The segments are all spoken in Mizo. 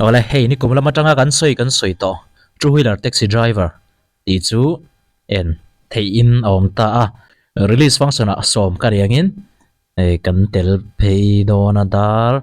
Awle hei nikum lam atanga kan sawi kan sawi tawh two wheeler taxi driver tih chu en theih in a awm ta a release function ah sawm ka ri angin eh kan tel phei dawn a dar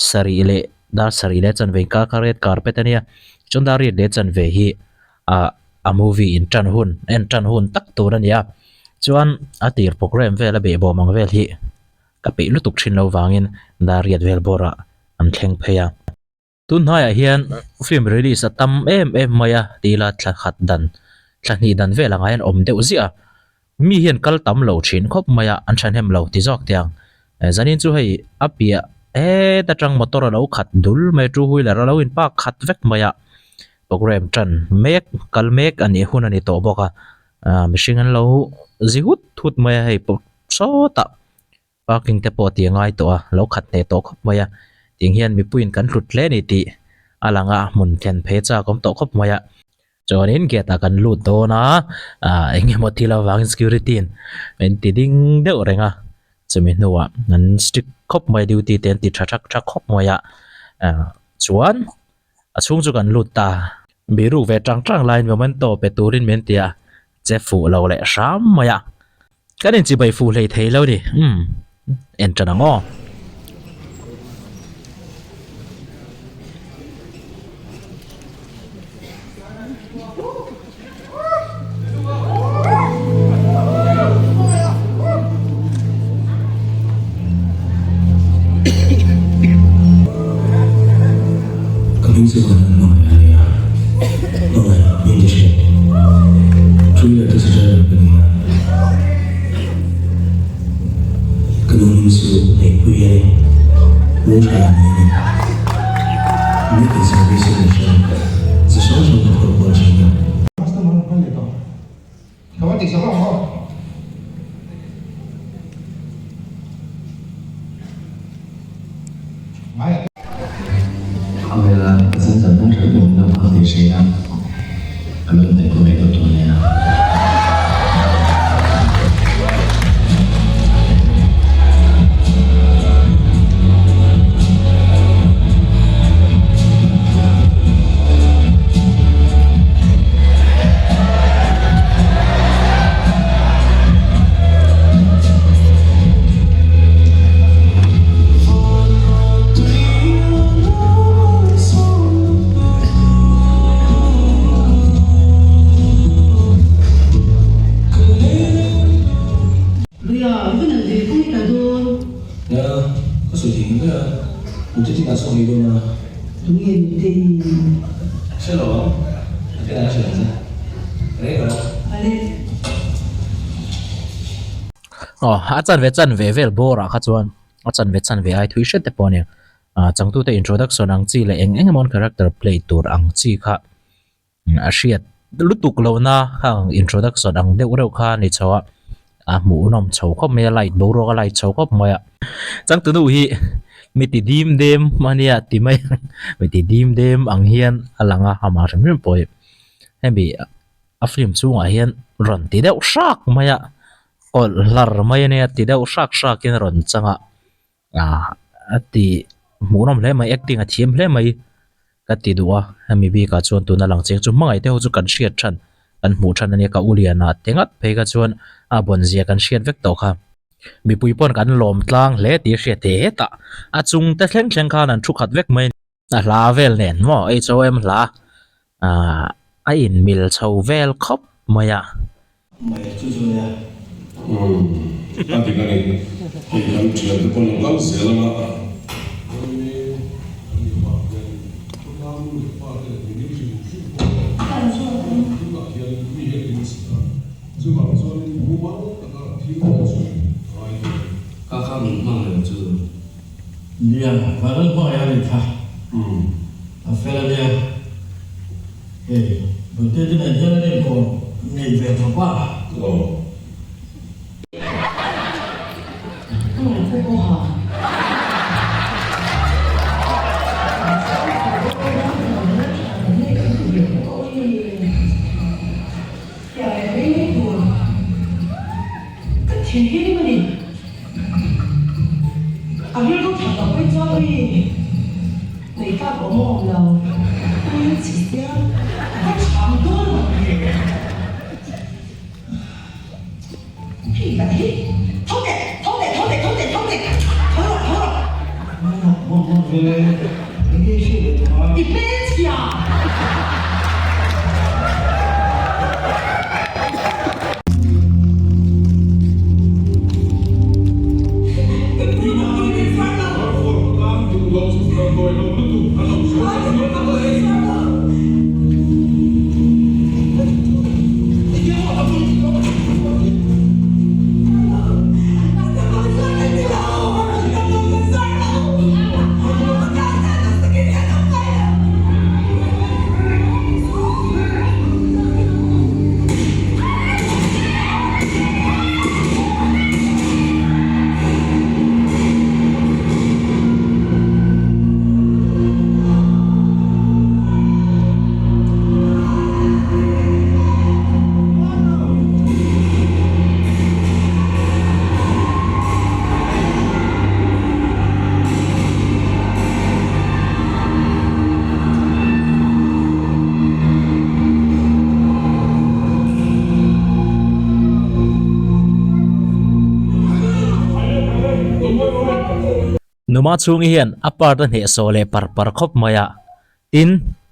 sarih leh dar sarih leh chanve inkar kha red carpet a nia chuan dar riat leh chanve hi ah a movie in tan hun en tan hun tak tur a ni a chuan a tir program vel a behbawm ang vel hi ka peih lutuk thin lo vangin dar riat vel bawrah an thleng phei a. Tun hnaiah hian film release a tam em em mai a ti ila thla khat dan thla hnih dan vel ang ah hian awm deuh ziah a, mi hian kal tam lo thin khawp mai a an thahnem lo ti zawk teh ang. Zanin chu hei a piah het atang motor a lo khat dul mai a two wheeler a lo in park khat vek mai a, program tan mek kal mek a nih hun a ni tawh bawk a, mihring an lo zi hut hut mai a hei pawh sawtah. Parking te pawh tih a ngai tawh a, lo khat hneh tawh khawp mai a, tiang hian mipuiin kan hlut hle a ni tih a lang a, hmun thlen phei chak a awm tawh khawp mai a. Chuanin gate ah kan lut dawn a, ah eng emaw thil avangin security in min ti ding deuh reng a, chumi hnuah an strict khawp mai duty te an ti tha thak thak khawp mai a, ah chuan a chhung chu kan lut ta. Biruk ve tang tang laiin memento pe turin min ti a, che fuh lo leh hram mai a. Kan inchibai fuh hlei thei lo ni. Umm. En tan ang aw. Ka hming chu ka hman hmangaih a nia. Hmangaih min ti hre. Thriller te chu driver ka ni a. Ka nu hming chu Neihpui a ni. Lungtha a ni a ni. Nitin service in ni hre. Chi hrang hrang ka phawrh kual thin a. Customer an kal leh tawh. Ka va tihsak ang aw. Ngai a. Khawvela ka chan chan hmang hreuh hreuh in a ti hre a, ka lo inhnaih pawh ngaihtuah tur nia. Ria, i va nalh ve kawng i kal dawn? Nia, ka sawi thei ngei mai a, nute tin ah sawn ngei dawn a. Tunge nute i? Hre lo ang, a te ah hre ang che. Reng lo. Ale. Aw, a chanve chanve vel bawrah kha chuan a chanve chanve ai thui hret te pawh a nia. Ah changtute introduction ang chi leh eng eng emaw an character play tur ang chi kha a hriat lutuk lohna khang introduction ang deuh reuh kha a ni chho a, a hmuhnawm chho khawp mai a light boruak a light chho khawp mai a. Changtunu hi mi ti dim dem a nia ti mai ang mi ti dim dem ang hian a lang a amah hrim hrim pawh hi hemi a film chhungah hian rawn ti deuh hrak mai a kawlh hlar mai a nia ti deuh hrak hrak in a rawn chang a. Ah a ti hmuhnawm hle mai acting a thiam hle mai ka ti duh a hemi bikah chuan tuna lang chiang chu hmangaih te ho chu kan hriat than kan hmuh than ania ka u liana te ngat phei kha chuan a bawn zia kan hriat vek tawh kha mipui pawn kan lawm tlang hle tih a hriat theih hetah a chung te thleng thleng khan an thu khat vek mai a ni. A hla vel nen maw HOM hla ah a in mil chho vel khawp mai a. Mai chu chu nia. Umm a dik a ni. Hei kan thian te pawn an kal zel anga. Ka kha min hmang reng chu. Nia, vanram hmangaih a nih kha. A fel a nia. Hei, Bawihte te nen hian an inkawm ngei ve khawp a. Aw. Ka ngaihtuah pawh ha. Ka thinrim a ni. A rilru that loh phei chuan ui neih Ei tlak awm awm lo. Tui chi sia ka chhang dawn lo ve. Hei tak hi. Tho teh, tho teh, tho teh, tho teh, tho teh. Tho rawh, tho rawh. Mak mak mak ve. Enge i hriat leh tawh a? I hmelchhia. Numa chhungi hian a part a hnehsawh leh par par khawp mai a, tin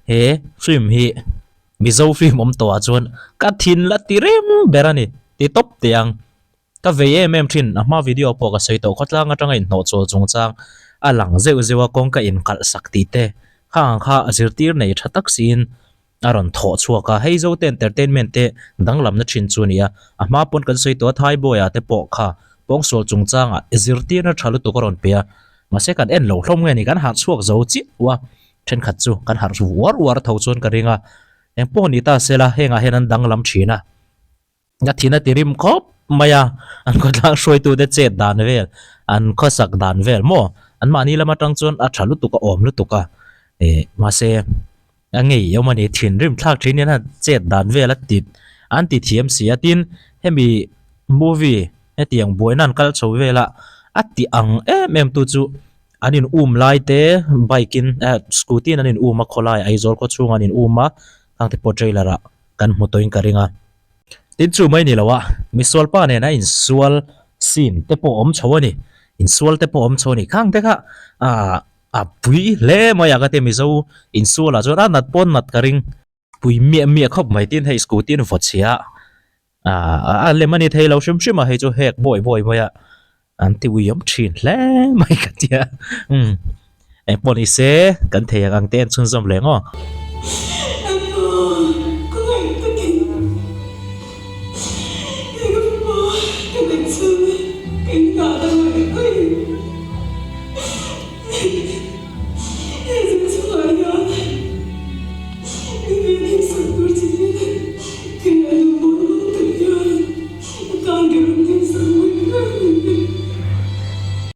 he film hi Mizo film awm tawhah chuan ka thin la ti rem ber a ni ti tawp teh ang. Ka vei em em thin, a hma video pawh ka sawi tawh khawtlang atanga inhnawh chawl chungchang a lang zeuh zeuh a kawngka inkalh sak tih te kha ang kha zirtir nei tha tak siin a rawn thawh chhuak a, hei Zote Entertainment te danglamna thin chu a ni a, a hma pawn kan sawi tawh a Thaiboy ah te pawh kha pawngsual chungchangah zirtirna tha lutuk a rawn pe a, mahse kan en lo hlawm nge ni kan harh chhuak zo chiah a, thenkhat chu kan harh uar uar tho chuan ka ring a, engpawh ni ta sela hengah hian an danglam thin a. A thin a ti rim khawp mai a, an khawtlang hruaitute chet dan vel, an khawsak dan vel maw? Anmahni lam atang chuan a tha lutuk a, awm lutuk a, ih mahse a ngei awm a ni, thinrim thlak thin hian a chet dan vel a ti an ti thiam si a, tin hemi movie hetiang buaina an kal chho vel a, a ti ang em em tu chu an in um lai te bike in eh scooty in an in um a khawlai Aizawl khaw chhungah an in um a, khang te pawh trailer ah kan hmu tawhin ka ring a. Tin chu mai ni lo a, misualpa nena insual scene te pawh awm chho a ni, insual te pawh awm chho a ni. Khang te kha ah a pui hle mai a ka ti Mizo insual ah chuan a nat pawn nat ka ring. Pui miah miah khawp mai tin hei scooty an vaw chhia a, ah a lem a ni thei lo hrim hrim a hei chu hek bawi bawi mai a. An ti uiawm thin hle mai ka tia umm engpawh ni se kan thei ang ang te an chhunzawm leh ngaw.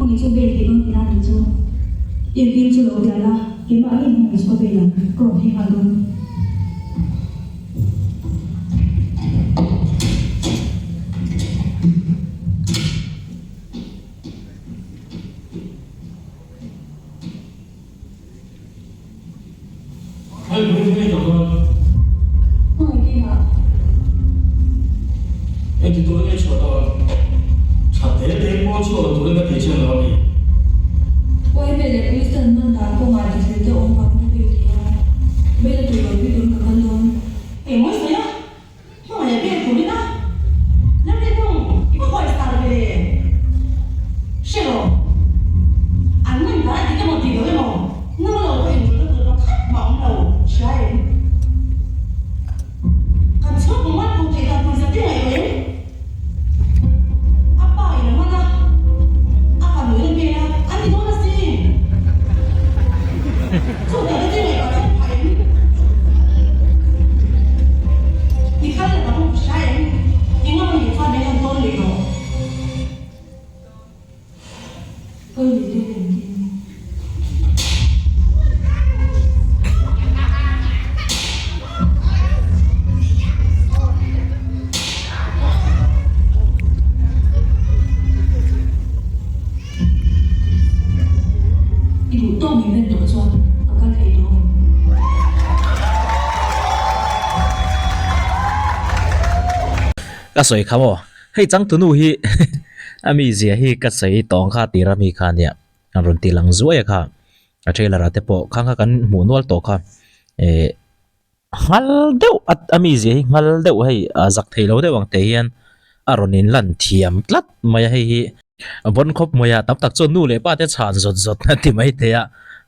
Kawngin chu bel tih dawn tihna tih chu Irvin chu lo bia la, keimah ngei hmang chu ka bel ang, ka rawn phei nghal dawn. Hei pui hi ka dawn. Hmangaih kei hah. Engti turin nge chhuah dawn? Tha te te pawh chhuah lo turin ka tih chian lo a mi. Uai vel leh police ten an man dan kawngah dikhlel te awm vangin a bel thei a. Bel a tur lo pui turin ka kal dawn. Engmaw i sawi a? Hmangaih a bel turin a Lalrinawm i va huai sar ve le? Hre rawh, an man dan a dik emaw tih lo emaw, nang lo pawh inrawlhna tur pakhat mah awm lo, hria em? Kan chhuak awm at pawh theih dan tur zet i ngaih em? A pa in a man a, a fanu in a bel a, an ti dawn asin. Chu dan te ngaihtuah theuh phah em? I kal la dang hria em? I ngam anih chuan min han tawn leh rawh. Kal leh dawn em tin? I duh tawk min ben tawh chuan ka kal thei. Ka sawi kha maw? Hei changtunu hi a mizia hi ka sawi tawng kha tir a mi kha nia a rawn ti lang zuai a kha a trailer ah te pawh khang kha kan hmuh nual tawh kha eh nghal deuh a a mizia hi nghal deuh hei a zak thei lo deuh ang te hian a rawn in lan thiam tlat mai a hei hi a bawn khawp mai a tam tak chuan nu leh pa te chhan zawt zawt a ti mai thei a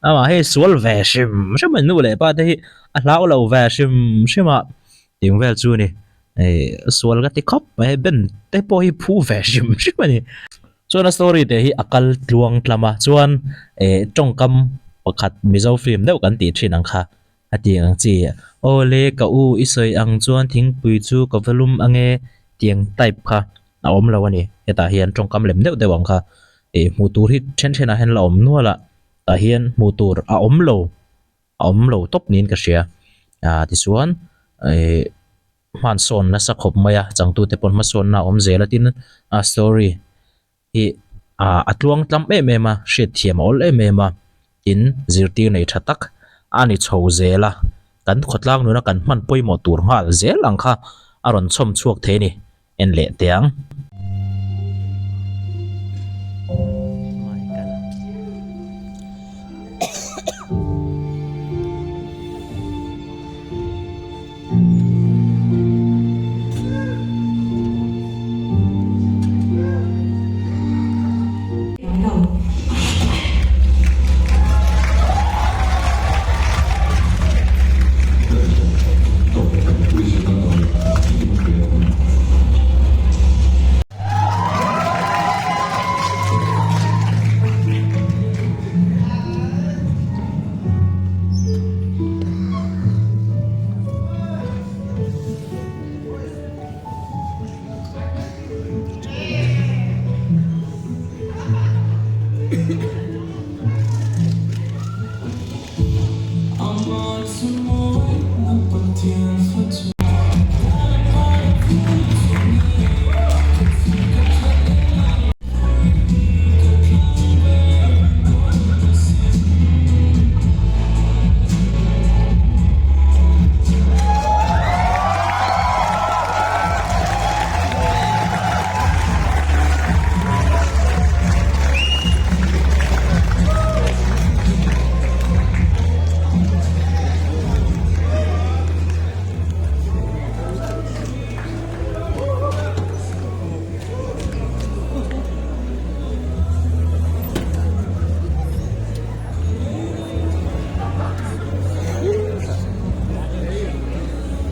amah hei sual ve hrim hrim a ni nu leh pa te hi a hlau lo ve hrim hrim a tih vel chu a ni. Hei sual ka ti khawp mai hei ben te pawh hi phu ve hrim hrim a ni. Chuan a story te hi a kal tluang tlam a chuan eh tawngkam pakhat Mizo film deuh kan tih thin ang kha a tih ang chi aw le ka u i sawi ang chuan thingpui chu ka va lum ange tiang type kha a awm lo a ni. Hetah hian tawngkam lem deuh deuh ang kha eh hmuh tur hi then then ah hian la awm nual a tah hian hmuh tur a awm lo. a awm lo tawp niin ka hria ah tichuan ih hmansawn nasa khawp mai a changtute pawh hmasawnna a awm zel a tin a story hi ah a tluang tlam em em a hriatthiam a awl em em a tin zirtir nei tha tak a ni chho zel a kan khawtlang nuna kan hman pawimawh tur nghal zel ang kha a rawn chhawm chhuak thei a ni. En leh teh ang.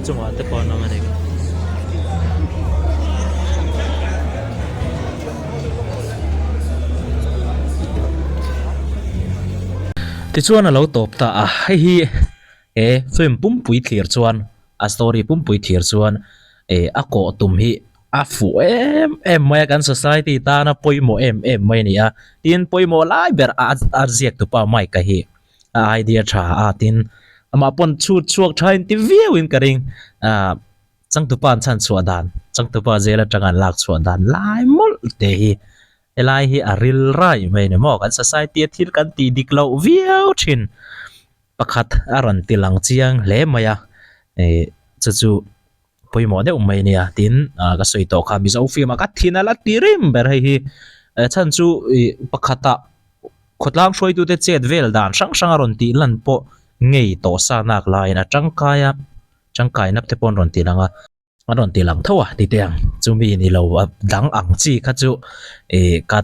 Chungah te pawh an awm a ni. Tichuan a lo tawp ta a, hei hi he film pumpui thlir chuan a story pumpui thlir chuan eh a kawh tum hi a fuh em em mai a kan society tana pawimawh em em mai a ni a, tin pawimawh lai ber a a ziak tupa Mike a hi a idea tha a tin amah pawn chhut chhuak tha in ti viau in ka ring ah. Changtupa an chhan chhuah dan, changtupa zel atanga an lak chhuah dan lai mawlh te hi helai hi a ril raih mai a ni maw? Kan society a thil kan tih dik loh viau thin pakhat a rawn ti lang chiang hle mai a, ih chu chu pawimawh deuh mai a nia tin ah ka sawi tawh kha Mizo film ah ka thin a la ti rim ber hei hi chhan chu ih pakhatah khawtlang hruaitute chet vel dan hrang hrang a rawn tih lan pawh ngei tawh sa nak laiin a tangkai a. Tangkai nap te pawh an rawn ti lang a, an rawn ti lang tho a ti teh ang, chumi ni lo a dang ang chi kha chu ih ka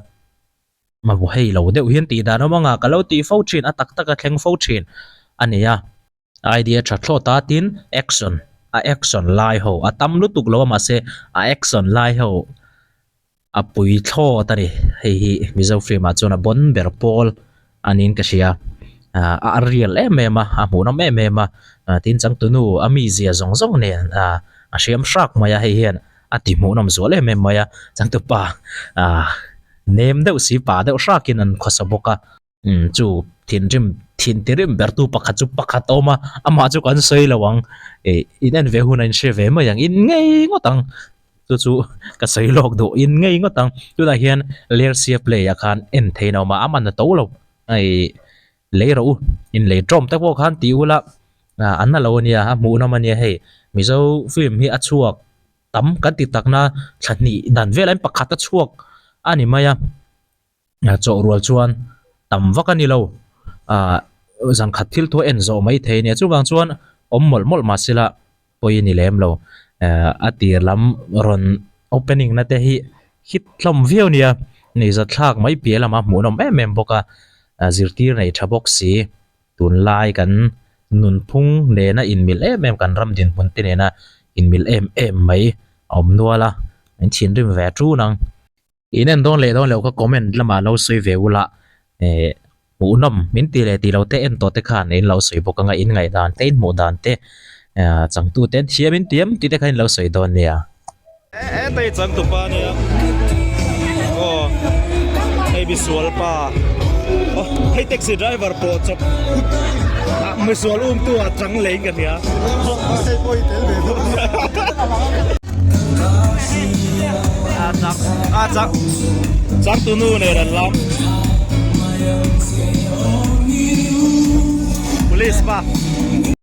mamawh hei lo deuh hian tih dan awm anga ka lo tih fo thin a tak tak a thleng fo thin a ni a, idea tha thlawt a tin action a action lai ho a tam lutuk lo a mahse a action lai ho. A pui thlawt a ni. Hei hi Mizo film ah chuan a bawn ber pawl a niin ka hria. Ah a real em em a, a hmuhnawm em em a. Tin changtunu a mizia zawng zawng nen ah a hriam hrak mai a, hei hian a ti hmuhnawm zual em em mai a. Changtupa ah nem deuh si pa deuh hrakin an khawsa bawk a. Umm chu thinrim thin tirim ber tu pakhat chu pakhat a awm a, amah chu kan sawi lo ang ih in en ve hun a in hre ve mai ang in ngei ngawt ang chu chu ka sawi lawk duh in ngei ngawt ang tunah hian lersia play ah khan en theih in a awm a a man a to lo ih lei rawh u in lei tawm te pawh khan ti ula ah an na lo a nia a hmuhnawm a nia hei mizo film hi a chhuak. Tam kan ti takna thla hnih dan velah hian pakhat a chhuak a ni mai a, chawh rual chuan tam vak a ni lo, ah zan khat thil thu a en zawh mai thei a nia chuvang chuan awm mawlh mawlh mah sela pawi a ni lem lo, eh a tir lam rawn opening na te hi hit hlawm viau nia, ni zathlak mai piah lamah hmuhnawm em em bawk a, zirtir nei tha bawk si. Tunlai kan nunphung nena inmil em em, kan ram dinhmun te nena inmil em em mai a awm nual a, min thinrim ve ṭun ang. In en dawn leh dawn loh kha comment lamah lo sawi ve ula, eh hmuhnawm min ti leh tih lo te en tawh te khan in lo sawi bawk anga in ngaihdan te in hmuh dan te changtu te an thiam in tiam tih te kha in lo sawi dawn nia. Heta hi changtupa a nia aw hei misual pa aw hei taxi driver pawh chawp misual um tu ah chang lei ka nia a chang changtu nu nen an lam police pa.